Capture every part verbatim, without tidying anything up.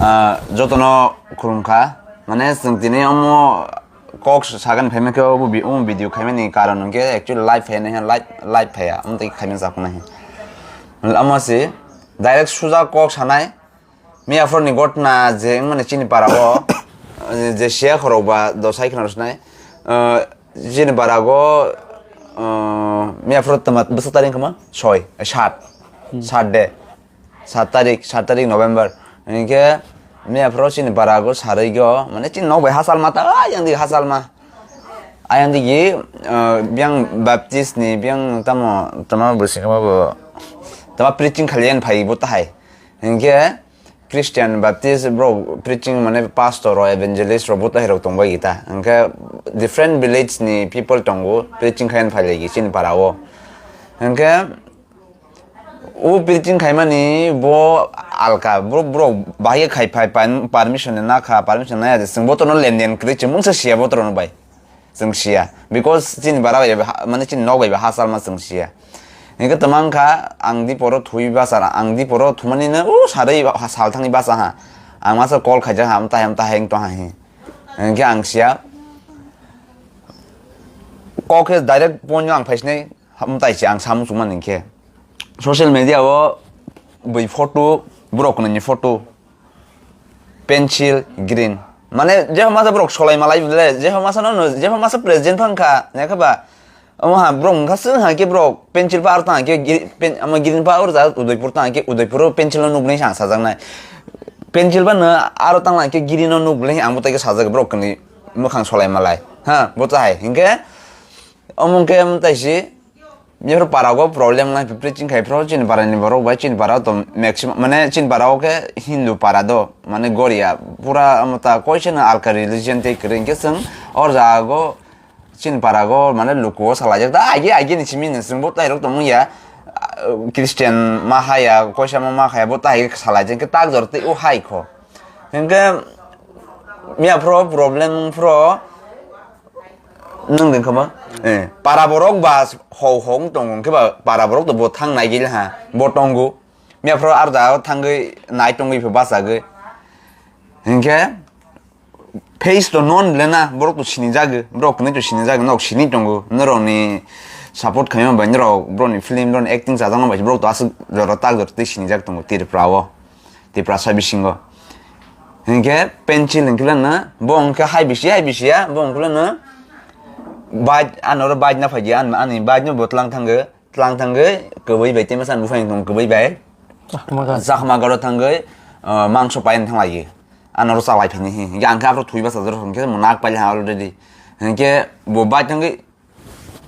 Ah, jotono khulumkha. Mane, chwng tini omo kok sagan phaima khe obo bi-, omo video khaimani karon hwnkhe actually live phaina, live, live phaiya, omo tei khaimani chaknai. Omo se direct suja kok sanai. Miyaphorni gotna je wngmani chini para o, je siya khorok ba dosai kheno rwsnai. Ah, chini para go, ah, miyaphor tama bwsa tarik wngkha ma? Soi, eh, sat. Hmm. Sat de. Sat tarik, sat tarik November. Hinkhe miyaphoro chini bara go sarwi go, mane chini nok bai hachal ma ta, ayang dik hachal ma. Ayang dik, eh, biyang Baptist ni, biyang tamo, tamo bwswk ma bo, tamo preaching khali yang phai bo tahai. Hinkhe Christian, Baptist bro preaching mane pastor ro, evangelist ro bo tahai rok tong bai ta. Hinkhe different village ni people tongo, preaching khayan phai lai chini bara o. Hinkhe O preaching khaimani bo alka, bro, bro, bahai khai phai pan-, permission na kha, permission na ya, chwng botorno lenden kwrwi chwng mungsa siya botorno bai. Chwng siya. Because chini bara bai, ha-, mane chini nok bai ba hachal ma chwng siya. Hinkhe twmang kha, ang di poro thwi basa, ang di poro thumani no, o sarwi ha-, sal thangni basa ha. Ang masa call khaijak ha, amtai, amtai, heng tong ha hi. Hinkhe ang siya. Kok khe direct point no ang phaisinai. Hamtai se ang samung chukmani hinkhe social media o bui photo, borok kwnwi ni photo, pencil green, mane jepha masa borok solai malai bole, jepha masa no, jepha masa president phang kha, ya khe ba? Omo ha borok wngkha swng ha khe borok pencil pa aro tang khe gri-, pen-, omo green pa aro ja Udaipur tang khe Udaipur o pencil no nuknai sa sajaknai, pencil pa no aro tang khe green no nuk bole ang bo tai khe sajak borok kwnwi mwkhang solai malai ha bo chai hinkhe. Omo khe, um, taisi, biphoro para go problem nai, preaching khai phro, chini para ni borok bai, chini para to maximum, mane, chini para o khe Hindu para do, mane, Goria, pura, um, ta, koise na alka religion tei kwrwi, hinkhe chwng, or jaga go, chini para go, mane, luku o salai jak, da, agi, agi ni simi ni, chwng bo tai rok tongmung ya, ah, Christian ma haya, koisa ma ma haya, bo tai salai jak, hinkhe tak jor tei o hai kho. Hinkhe, miya phro, problem phro, Nwng din khama? Eh, para borok ba hou hou wng tongo, hwnkhe ba para borok to bo thang nai gili ha, bo tongo. Miya phro ar da thangwi nai tongwi pho bachagwi. Hinkhe face to non le na, borok to sini jagwi, borok kwnwi to sini jagwi, nok sini tongo. Norok ni support khaima bai norok, borok ni film, borok ni acting chajakma bai borok to aswk jora tak jora tei sini jak tongo Tripura o. Tiprasa bisingo. Hinkhe pencil hinkhe lano, bo hinkhe hai bisi, hai bisi ya, bo hinkhe lano bike, ano oro bike na phai di, an-, ani bike no bo tlang thangwi, tlang thangwi, kwbwi bai, tei masa buphang tong kwbwi bai. Chakma gan. Chakma garo thangwi, ah, mangso paina thang lai. Ano oro chalai phani hi. Hinkhe ang khe aphuru thwi basa jora hinkhe mo nak paili ha already. Hinkhe bo bike thangwi,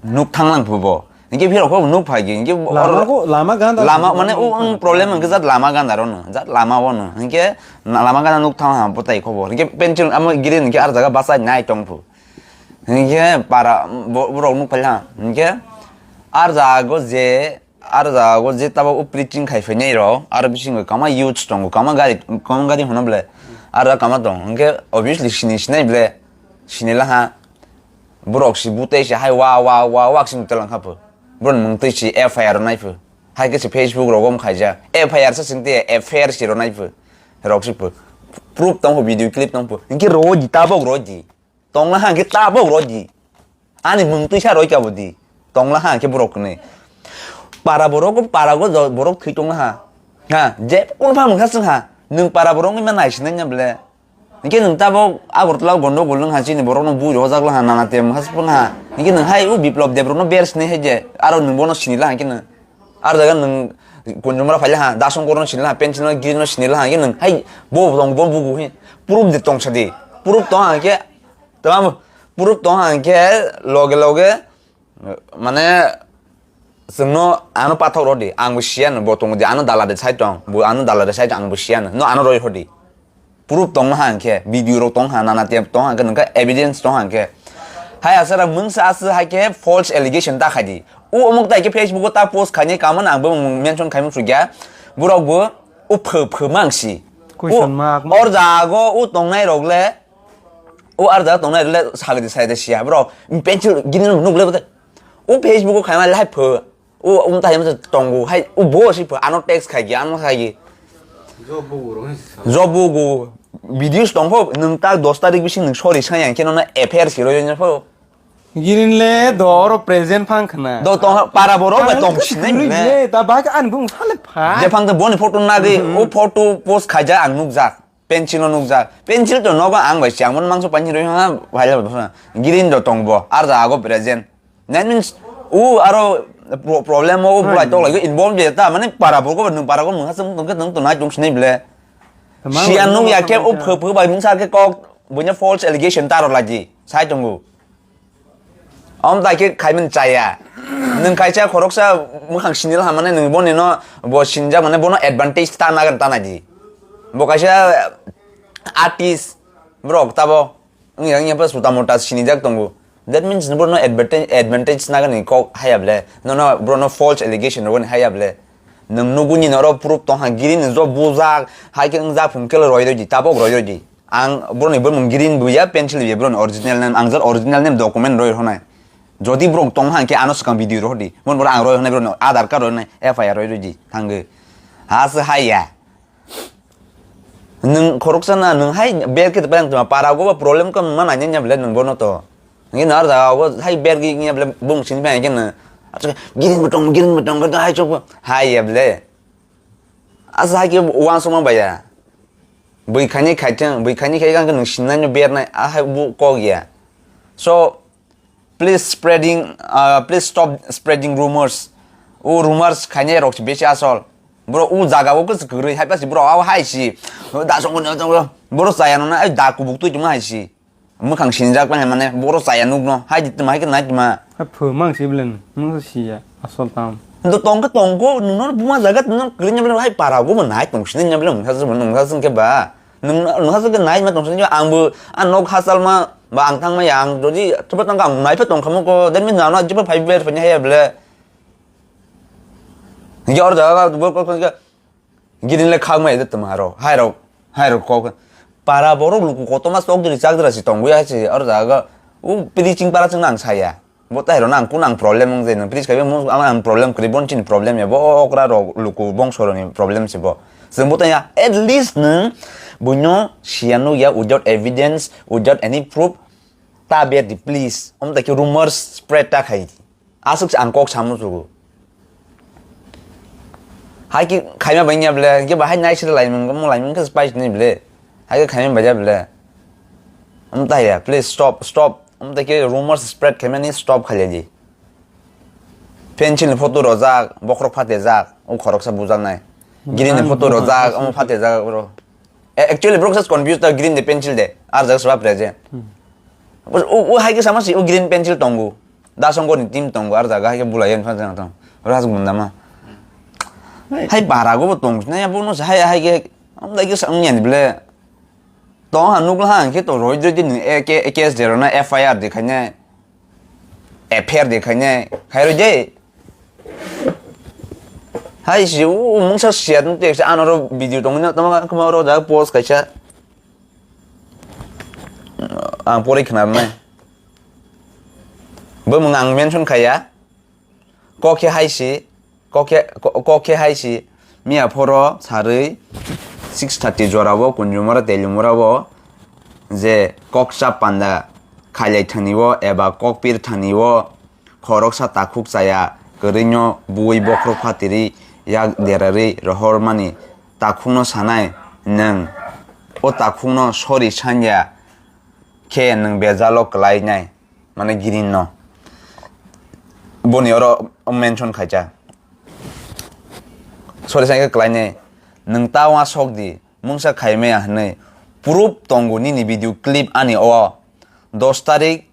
Nuk thang lang phu bo. Hinkhe phirok kho nuk phai gi. Hinkhe lama oro ko, lama ganda lama sini mane nuk o ang thang. Problem hinkhe jat lama ganda ro no. Jat lama o no. Hinkhe na-, lama ganda nuk thang ha bo tai khobor. Hinkhe pencil amo green hinkhe ar jaga bachai nai tong phu. Hinkhe para bo-, borok nuk phai ha. Hinkhe ar jaga go je, ar jaga go je tabo o preaching khai phai nai ro. Ar bisingo kama youths tongo, kama gari, kama gari hono ble. Ar jaga kama tong. Hinkhe obviously sini sinai ble. Sini la ha. Borok si butei se hai wa, wa, wa, wa, sing telang kha pho. Borok ni mung twi si F I R nai pho. Hai khe se Facebook rogo wng khaijak. F I R sa sing te F I R si ro nai pho. Rok si pho. Proof tong pho, video clip tong pho. Hinkhe ro di, tabok ro di. Tong la ha hinkhe tabok ro di. Ani mung twi sa roi ka bo di. Tong la ha hinkhe borok kwnwi. Para borok, para go jo-, borok thwi tong la ha. Ha, je kun pha mung kha sing ha. Nwng para borok wngwi ma nai sinai nya ble. Hinkhe nwng tabok Agartala o gondogol nwng ha chini borokno bui rojak la ha, nana tem ha se phung ha. Hinkhe nwng hai o Biplop Deb rokno ber sinai hai je, aro nwng bono sini la ha hinkhe nwng. Ar jaga nwng Kunjumra phai la ha, Dasongkorno sini la ha, Pencilno Girino sini la ha hinkhe nwng hai bo tong bo bugu hi. Proof de tong sa di. Proof tong ha hinkhe tama proof tong ha hinkhe loge loge Mane, chwngno ano pathok rw di, ang bo siya no, bo tongo di, ano dala de sai tong, bo ano dala de sai tong, ang bo siya no, no ano roi hor di. Proof tong ha hinkhe, video rok tong ha, nana tep tong ha hinkhe, nokha evidence tong ha hinkhe. Hai asara mungsa aswk hai khe false allegation ta khai di. O omuk tai khe Facebook o ta post khaini, kamo ang bo mention khaimung sugya. Borok bo o pho, pho mang si. Question mark. Or jago o tongnai rok le, O ar jaga tongnai rwle sagri saide siya bro. Pencil gini nuk le bwtwi. O Facebook o khaima live pho. O um tai masa tongo hai o bo si pho ano text khai gi ano khai gi. Job bugo videos tong pho, nwng tak dos tarik bising nwng sorry sai ang khe nono F I R si roi pho. Girin le do oro present phang khna. Do tong para borok ba tong sinai le. Ta bak an bung sale pha. Je phang to boni photo na ge, o photo post khaja ang nukjak. Pencil no nukjak. Pencil to nogo ang bai siang mon mangso pani roi ha, bai la. Girin do tong bo. Ar da ago present. That means, u aro pro-, problem o bulai tok lai involve je ta, mane para borok bo nwng para borok nwng hasem tong khe nwng to nai tong sinai ble. Sian nuk ya khe u phwk phwk bai mung sa khe kok bunya false allegation ta ro laji. Sai tongo. Om tai khe khaiman chaya. Nwng kaisa khoroksa mukhang sinil ha mane nwng boni no bo sinjak mane bono advantage ta nagan ta naidi. Bo kaisa artist borok tabo. Wngya wngya pa suta mota sinijak tongo. That means, nung borokno advantage, advantage nagani kok haya ble. Nono borokno false allegation rogoni haya ble. Nung nuguni noro proof tongha, giri ni jo bujak, hai khe wngjak phung khe roi roi di, tabok roi roi di. Ang borokni bormung giri ni buya, pencil buya, borokni original name, ang jat original name document roi rwnai. Jodi borok tongha hwnkhe ano swkang video rohor di. Mon borok ang roi rwnai, borokni Aadhaar card roi rwnai, F I R roi roi di, thangwi. Ha se haya. Nwng khoroksa na, nwng hai ber khe tepang tongma, para go ba problem khe ma nai nya ble nwng bono to. Ngi nar da go hai ber gi nya ble bung sin pai khe na. Acha giring butong, giring butong khe hai chok hai ya ble. Asa hai khe wan soma ba ya. Bui khani khai thang, bui khani khai khe nwng sin nai no ber nai, a hai bu kok ya. So, please spreading, uh, please stop spreading rumors. O rumors khainai rok si besi asol. Bro, o jaga o kwchwk kwrwi hai pasi bro, abo hai si. Da song no jong bro saya no na, ai da kubuk twi tuma hai si. Mukhang sinjak pai mane bro saya nuk no, hai di tuma hai khe nai tuma. Ha phu mang si blen, mang si ya, asol tam. Do tong khe tong ko, nuno buma jaga nuno kwrwi nya blen hai para go mo nai tong sini nya blen, mungsa mungsa sing khe ba. Nwng, nwng hasuk khe nai ma tong sini, ang bo, a nok hachal ma, ba ang thang ma ya, ang jodi, chuba tang ang nai phe tong khamu ko, then min nana jiba phai ber phai haya ble. Ngi or jaga bo ko ko girin le khak ma ide tuma ro, hai ro, hai ro ko. Para borok luku koto ma sok diri chak dira si tong ya si or jaga, u pidi ching para ching nang saya. Bo tai rok nang kun ang problem wng je nang please kaibe mo ang problem kwrwi bon chini problem ya bo okra rok luku bongso rok ni problem se bo. Chwng bo tai ya at least nang buino siya nuk ya without evidence, without any proof ta ber di please. Om ta ki rumors spread ta khai di. Aswk se ang kok samu sugu. Hai ki khaima bai ya ble, ke bahai nai sir lai mung mo lai mung ke spice ni ble. Hai ki khaima bai ya ble. Om ta ya please stop stop. Om ta ki rumors spread khaima ni stop khai di. Pencil ni photo rojak, bokhorok phatejak, o khoroksa bujaknai. Girini photo rojak, omo phatejak bro. A-, actually bro, just confused ta green de pencil de, ar jaga saba present. O, o hai khe sama si o green pencil tongo. Dasongko ni team tongo, ar jaga hai khe bulai yan pha jang tong. Ras gundama. Hai bara go bo tong, na ya bono hai, hai khe, am dai khe sa ngi ani ble. Tong ha nukla ha khe to roi roi din A K, A K S de rona F I R de khaine. Affair de khaine khai roi de. Hai si u mungsa siya tung tek sa ano ro video tong na tama kuma ro da post kaisa. Ang pori khna nai. Bo mung ang mention khaya. Kokhe hai si Kokhe, ko-, kokhe hai si miya phoro sarwi six thirty jorao Kunjumura Teliumurao je koksa panda khailai thani o eba kokpir thani o khoroksa takhuk chaya kwrwino bui bokhorok phatiri yak derarwi rohormani takhukno sanai nwng o takhukno sori sanya khe nwng bejalo kwlainai. Mane girinno. Boni oro mention khaijak. Sorry, sai khe kwlainai. Nwng ta uansuk di, mungsa khaimaya hwnwi. Proof tongo nini video clip ani o. Dos tarik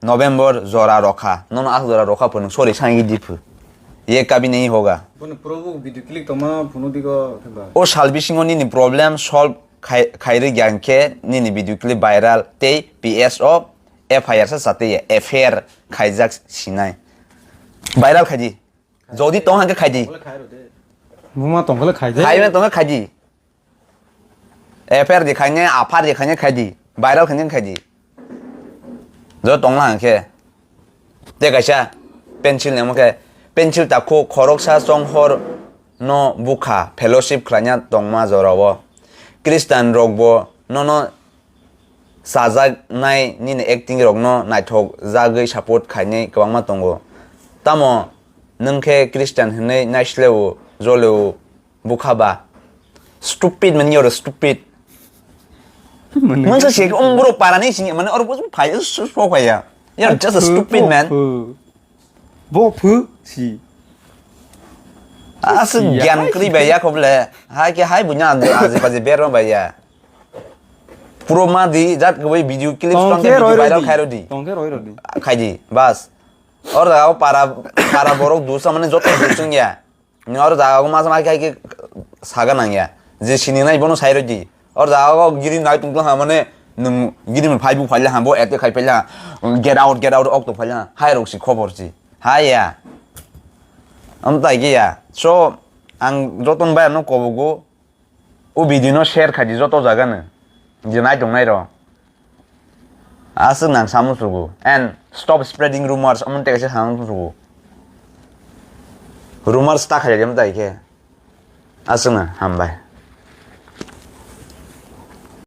November jora rokha. Nono ah jora rokha phunuk. Sorry, sai di phu. Ye kabhi nahi hoga. Boni proof video clip tongma phunu digo theba. O sal bisingo nini problem solve khai, khairwi gyang khe nini video clip viral tei P S o F I R sa chate ya, affair khaijak sinai. Viral khaidi. Jodi tong hangke khaidi. Buma tongkhle khaidi. Khaibe tong khaidi. Affair di khaine, afar di khaine khaidi. Viral khaine khaidi. Jo tong hangke. Te kaisa pencil ne mokhe. Pencil ta khu khoroksa chong hor no bukha fellowship khlaina tongma jorao. Christian rokbo nono chajaknai nini acting rokno naithok jagwi support khainai kwbangma tongo. Tamo nwng khe Christian hwnwi naisleo joleo bukha ba? Stupid man, you're stupid. Mungsa se um bro parani sing mane or bus phai su so phai ya. You're just a stupid man. Bo phu si. Asuk gyan kri ba ya khoble. Hai ke hai bunya aji paji berma ba ya. Puro ma di jat ko video clip tong ke roi viral khairo di. Tong ke roi roi di. Khai di bas. Or da para para borok dusa mane joto dusung ya. Ni or jaga o masa ma khai ke saga nang ya. Je sini nai bono sai roi di. Or jaga o giri nai tung ha mane nung giri mun phai bu phai la ha bo ete khai phai la. Get out, get out ok to phai la. Hai rok si khobor si. Hai ya. Am tai ke ya. So ang joton bai no kobogo. O video no share khai di joto jaga no. Je nai tong nai ro. Aswk nang samung sugo. And stop spreading rumors. Amon teka se samung sugo. Rumors ta khai jam tai ke. Aswk na hambai.